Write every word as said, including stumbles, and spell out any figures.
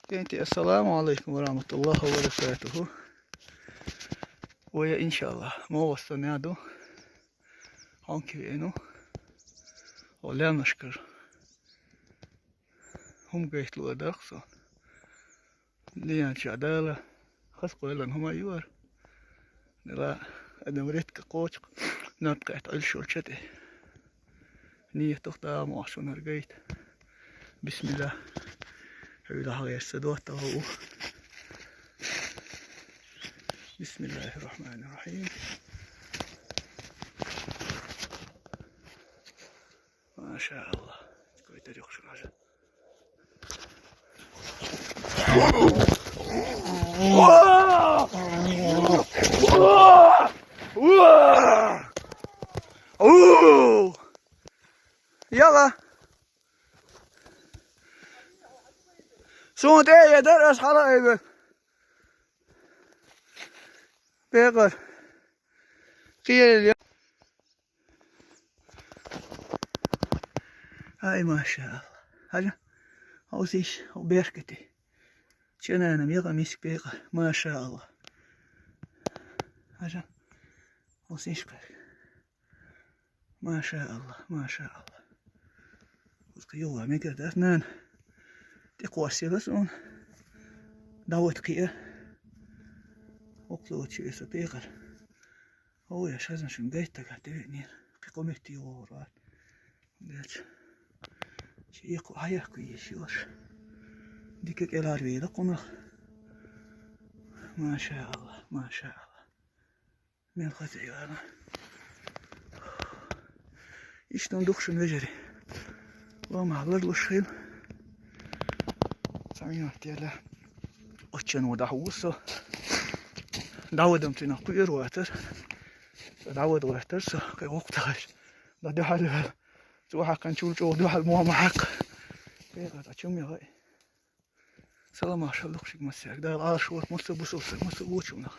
Кенти, ассаламу алейкум ва рахматуллахи ва баракатуху. Вая, иншаллах, мо васта няду. Хонки вену. Олянашкар. Хум гайтлу адархсон. Диянча дала. Хас къойлан хума юар. Нила адам редко кочк. Над кайт альшо чате. Ниет тохта муашунар гайт. Бисмилла. Хавила хагайса дуата хау. بسم الله الرحمن الرحيم. ما شاء الله. كويت اليوم شو العجب. يلا. Сунт э ядер ас хала эбе. Бегар. Киел я. Ай, машалла. Хажа. Осиш, беркети. Ченана мега миск бега. Машалла. Хажа. Осиш кар. Машалла, машалла. Узка юла мега дас нан. Ти квасила сун. Дават кия. Окло чи эса бегар. О, я шазан шун гайта гати венир. Кикомет юла. Геч. Чи ику аяку ешилаш. Дикек элар вейла кунах. Машалла, машалла. Мен хазяйвана. Иштон духшун вежери. Лома лар лушхил. Самион тела. Очен вода хусо. Давадам тина куйр ватер. Давад ватер со кай вохташ. Да духал. Цу хакан чул чул духал муама хак. Бегат ачум я. Салам ашаллах шик масяк. Да алаш вот муса бусуса муса учуна.